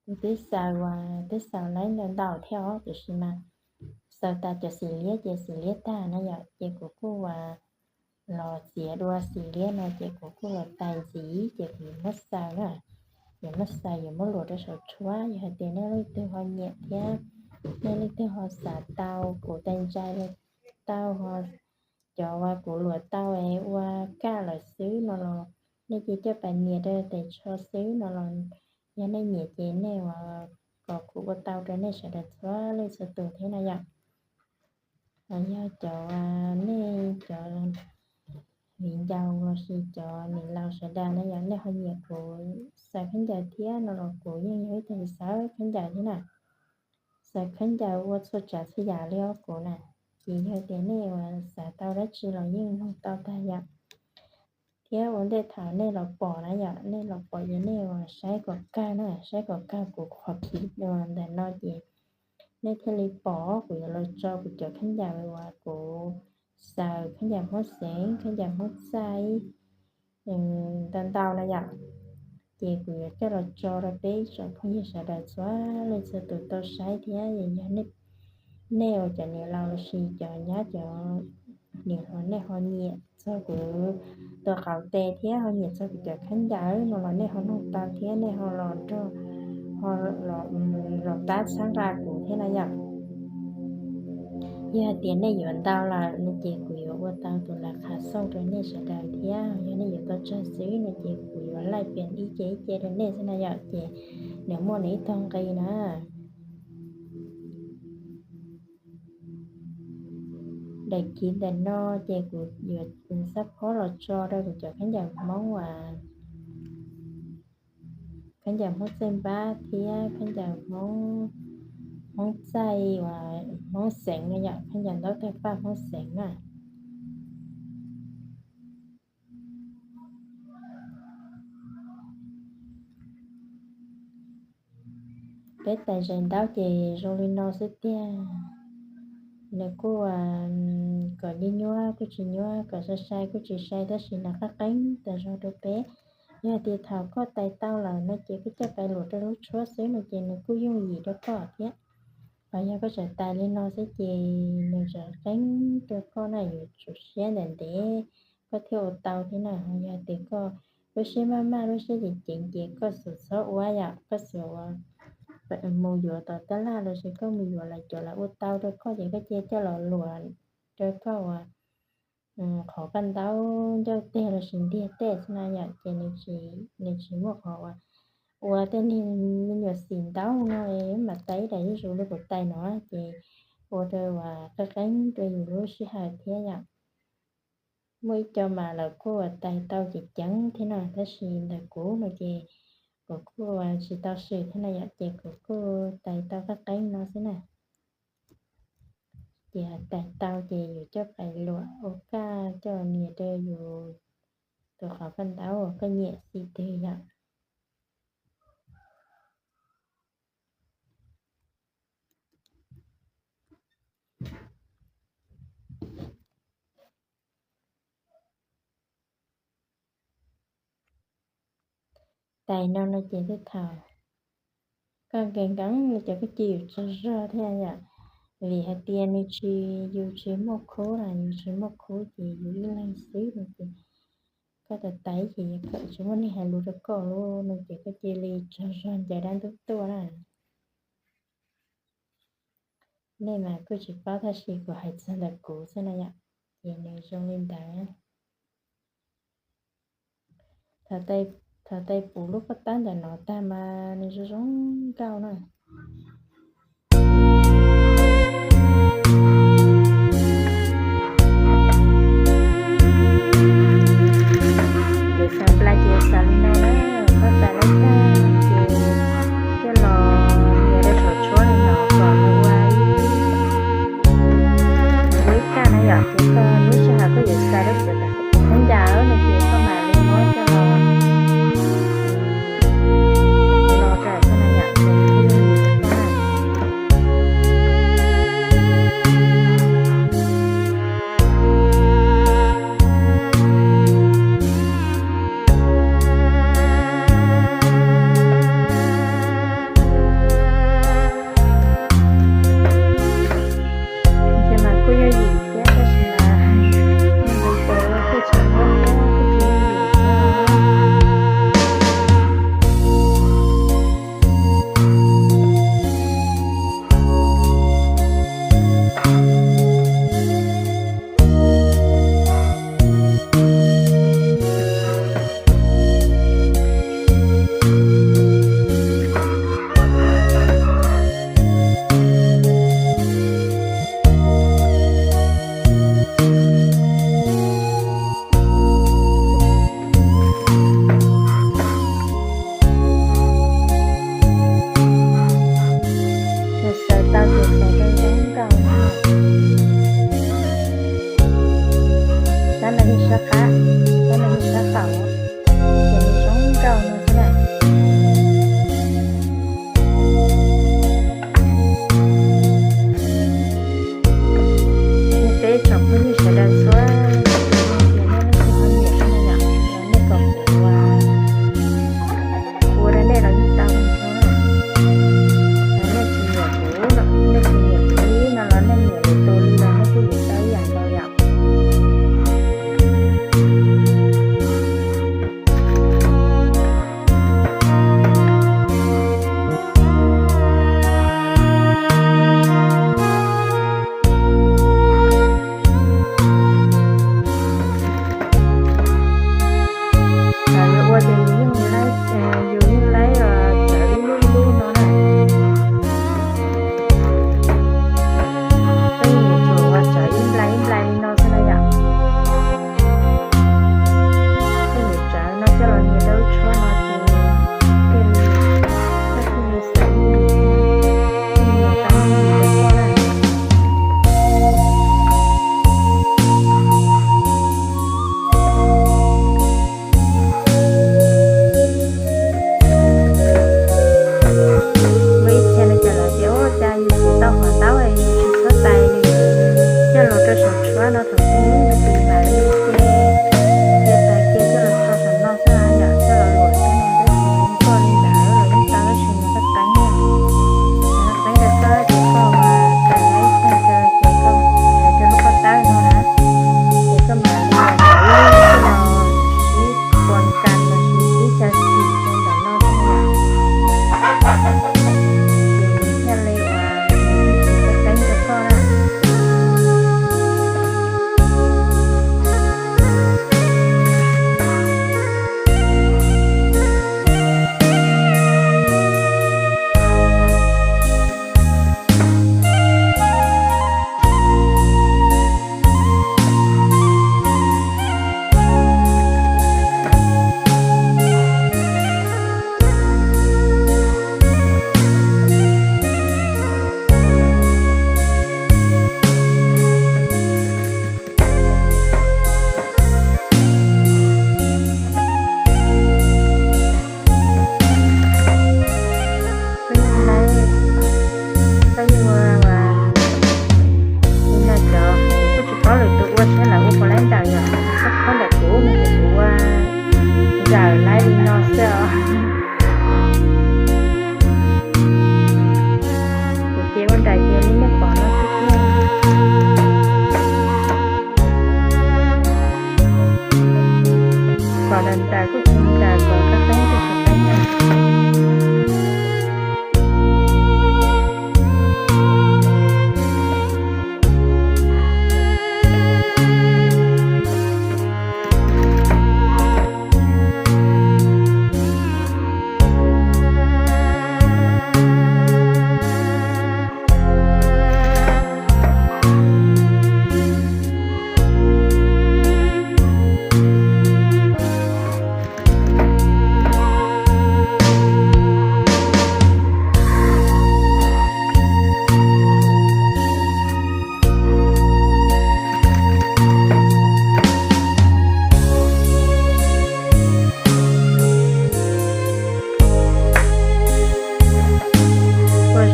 Kuv twb xaws uas twb xaws lawv ntau ntau thiab os, tiam sis mas xaws tas cov xim liab ces xim liab tag na yom, ces kuv kuj uas los txiav dua xim liab no ces kuv kuj los tais ntxiv ces kuv yuav muab xaws na. Yuav muab xaws yuav muab luam rau saum tshuab. Yog hais tias nej leej twg ho nyiam thiab nej leej twg ho xav tau kuv tais ntsais los tau, ho cov uas kuv luam tau es ua kaj lawm xwb no los nej cia coj pais nias rau tes tsho xwb no los, yog nej nyiam ces nej uas kom kuv ua tau rau nej sawv daws txhua leej txhua tus thiab na yom. Yog cov nej cov viv ncaus los sis cov niam laus sawv daws na yom, nej ho nyiam kuv xaws khaub ncaws thiab no los kuv yeej yog ib tug xaws khaub ncaws thiab na. Xaws khaub ncaws ua txhua tsav txhua yam li os kuv na. Ces yog tias nej uas xav tau dab tsi los yeej nug tau tag yom. Thiab ua ntej thaum nej los pom na yom, nej los pom ces nej uas saib kom kawg na, saib kom kawg kuv qhov khiv ntawm no ces nej thiaj li pom kuv yuav los tso kuv cov khaub ncaws uas kuv xaws, khaub ncaws Hmoob xeev, khaub ncaws Hmoob txaij ntau ntau na yom. Ces kuv yuav coj los tso rau peb tsoom phooj ywg sawv daws txhua leej txhua tus tau saib thiab. Yog nej uas cov niam laus los sis cov nyab cov niam hluas nej ho nyiam txog kuv tus qauv tes thiab ho nyiam txog kuv cov khaub ncaws no los nej ho nug tau thiab nej ho los nrog ho los pab txhawb nqa kuv thiab na yom. Yog hais tias nej yuav ntau lawm no ces kuv yuav ua tau tus las khav xauj rau nej sawv daws thiab. Yog nej yuav tau tsawg xwb no ces kuv yuav laij piam ib ce ib ce rau nej xwb na yom, ces nws muaj nws ib tog nqi na. Daim khiv ntawm no ces kuv yuav xab phob los tso rau kuv cov khaub ncaws Hmoob uas khaub ncaws Hmoob txaij npab thiab khaub ncaws Hmoob txaij uas Hmoob xeev na yom, khaub ncaws ntaub tawg paj Hmoob xeev na. Peb tais zais ntaub ces zoo li no xwb tiag. Nws kuj kom nyuaj nyuab kuj tsis nyuab, kom sai sai kuj tsis sai, tab sis nws qab qeeb tas zog rau peb. Yog tias thaum koj tais tau lawm no ces koj coj pais luam rau lub tshuab xwb no ces nws kuj yooj yim rau koj thiab. Ho yog koj tseem tais li no xwb ces nws tseem qeeb rau koj na, yuav tsum siab ntev ntev koj thiaj ua tau thiab na. Ho yog tias koj lub siab maj maj lub siab ceev ceev ces koj xub txhob ua yom, koj xub mus yuav tom tab laj los sis koj mus yuav lawv cov lawv ua tau rau koj ces koj cia coj los luam rau koj uas qhov paj ntaub ncauj teg los sis ntiag tej xwb na yom, ces nws tsis muaj qhov uas ua tej niag me nyuam xim ntaub no mam tais ib daim zuj zus li kuv tais no ces ua rau uas qeeb qeeb rau yus lub sij hawm thiab yom. Muaj ib co mas lawv kuj tais tau ceev ceev thiab no, tab sis ntawm kuv no ces kuv kuj tsis tau swm thiab na yom, ces kuv kuj tais tau qeeb qeeb no xwb na. Ces tais tau ces yus coj pais luam ua kaj coj nias rau yus tus qhov paj ntaub uas koj nyiam xim twg yom. Tais no no ces tej thaum koj nkees nkees li ces koj cia yuav tsaug zog thiab yom, vim hais tias nws tsis, yus tsis muaj khub na, yus tsis muaj khub ces yus ib leeg xwb no ces koj tais tais ces yus kawm tsis muaj neeg hais lus rau koj lawm no ces koj cia li tsaug zog ncaws dab ntub tuaj na. Nej mas kuj tsis paub tab sis kuv hais txog ntawm kuv xwb na yom, ces nws zoo li ntawd. Thaum tais puv lub pob tab ntawm no tag mas nws zoo zoo nkauj na. Lwm xeem Nplog ces xaws li no na, koj tais lawm tag ces coj los nias rau saum tshuab li no kom nws ua ib, ua ib kaj na yom, ces koj lub sij hawm koj yuav xaws lub sij hawm khaub ncaws no ces koj mam li muab coj los no rau xwb na yom, ces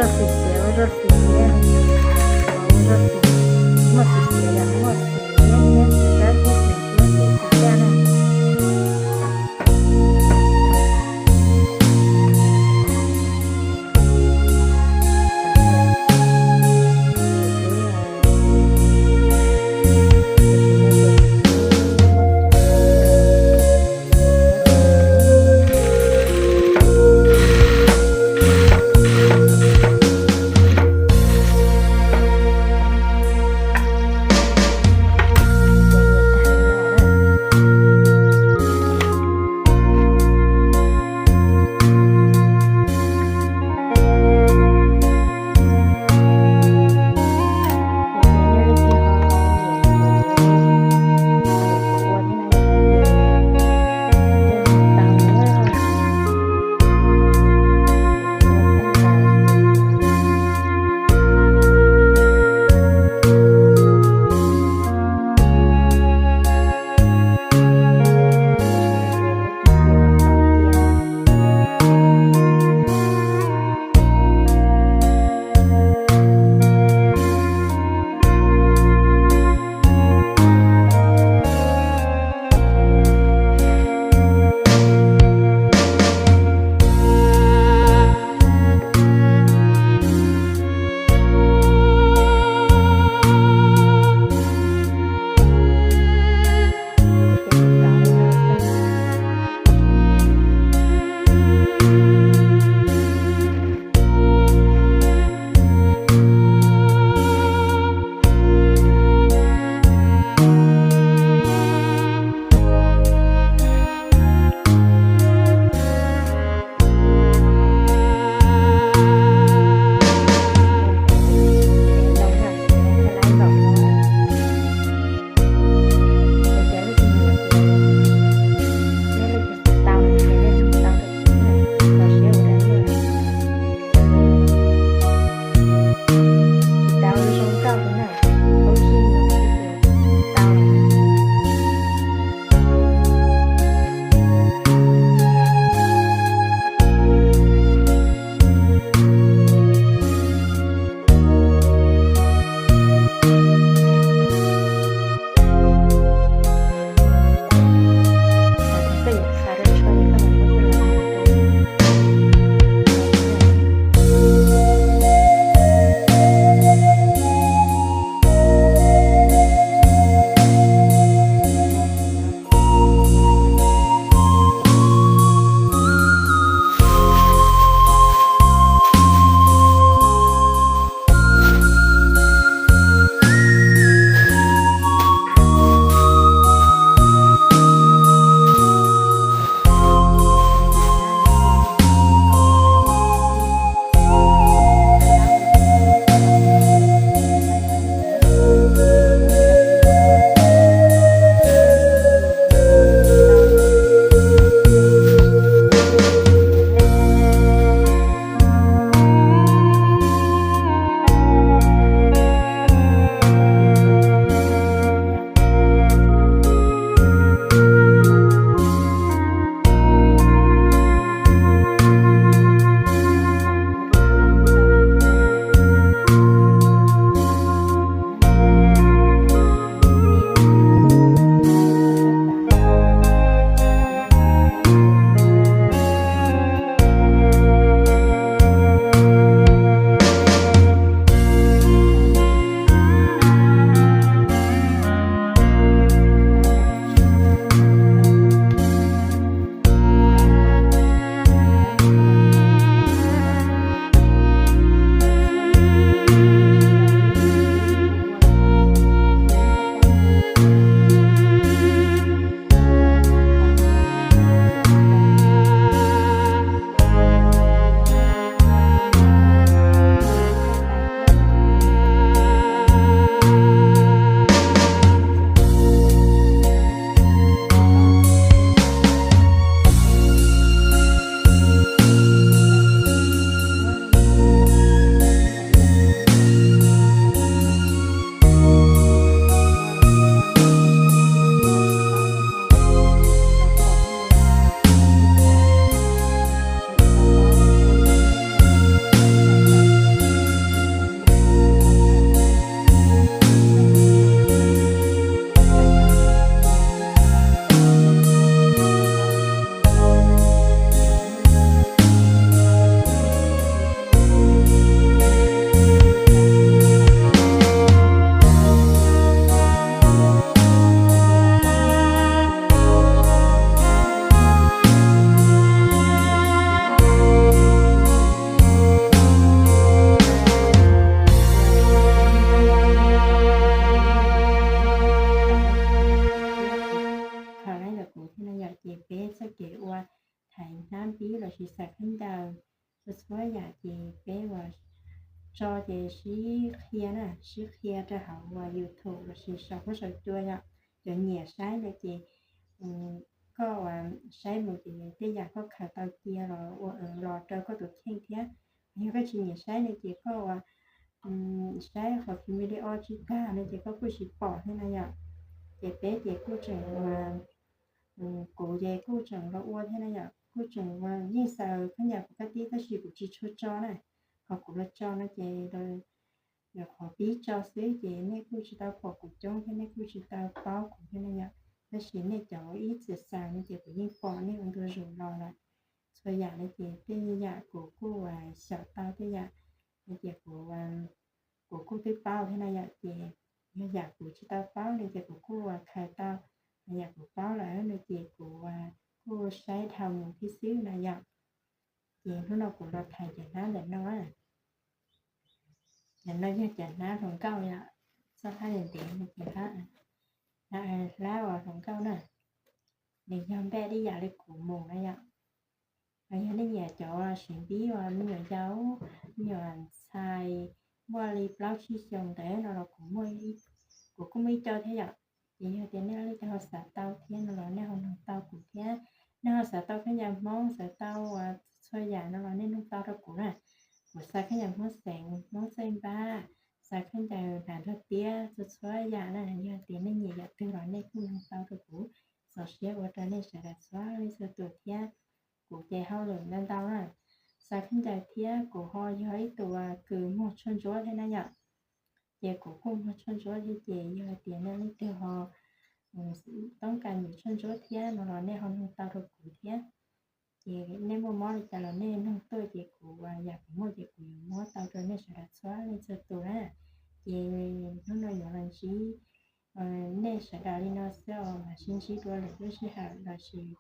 Zaj xwm txiav ua zaj xwm txiav, ua zaj xwm, muaj xwm txiav yog muaj xwm txiav, tab sis xwm txiav xwm txiav na. Tiam sis xav khaub ncaws, txhua txhua yam ces peb uas tso ces sib qhia na, sib qhia rau hauv uas YouTube lossis saum huab saum cua yom. Cov nyiam saib no ces koj uas saib mus ces tej yam koj khaws tau cia los ua los rau koj tus kheej thiab. Yog koj tsis nyiam saib no ces koj uas saib qhov video tsis tag no ces koj kuj tsis pom thiab na yom. Ces peb ces kuj tseem uas kuv ces kuj tseem los ua thiab na yom, kuj tseem uas yeej xaws khaub ncaws kuv kab tib tab sis kuv tsis tshua tso na. Qhov kuv los tso no ces qhov pib tso xwb ces nej kuj tsis tau pom kuv coob thiab nej kuj tsis tau paub kuv thiab na yom. Tab sis nej cov ib txwm xaws no ces kuv yeej pom nej ua ntu zus los lawm. Txhua yam no ces tej yam kuv kuj uas xyaum tau tej yam no ces kuv kuv kuj twb paub thiab na yom. Ces yog yam kuv tsis tau paub no ces kuv kuj uas khaws tau, yam kuv paub lawm no ces kuv kuj saib dhau mus thiab xwb na yom. Ces hnub no kuv los thaij cov hnab ntawm no. Ntawm no yog cov hnab hluas nkauj yom, txoj hlab ntev ntev no ces hlab uas hluas nkauj na, nws yog npaj ib yam li kuv mus na yom. Yog nej nyiam cov siv npib uas me nyuam yaus, me nyuam ntxhais muaj li plaub tsib xyoos ntawd no los kuv kuj muaj ib co thiab yom. Ces yog tias nej leej twg ho xav tau thiab no los nej ho nug tau kuv thiab. Nej ho xav tau khaub ncaws Hmoob, xav tau uas txhua yam no los nej nug tau rau kuv na. Kuv xa khaub ncaws Hmoob xeev, Hmoob txawj npab, xa khaub ncaws hnav nrog tiab, txhua txhua yam na. Yog tias nej nyiam yam twg los nej kuj nug tau rau kuv. Txaus siab ua rau nej sawv daws txhua leej txhua tus thiab. Kuv ces hauj lwm ntau ntau na, xa khaub ncaws thiab kuv ho yog ib tug uas kws muag tshuaj ntsuab thiab na yom. Ces kuv kuj muag tshuaj ntsuab thiab ces yog hais tias nej leej twg ho toob kas nyiam tshuaj ntsuab thiab no los nej ho nug tau rau kuv thiab. Ces nej muaj mob li cas los nej nug tuaj ces kuv yam kuv muaj ces kuv yuav muab tau rau nej sawv daws txhua leej txhua tus na. Ces hnub no yuav los ntsib nej sawv daws li no xwb os, mam sib ntsib dua lwm lub sij hawm lossis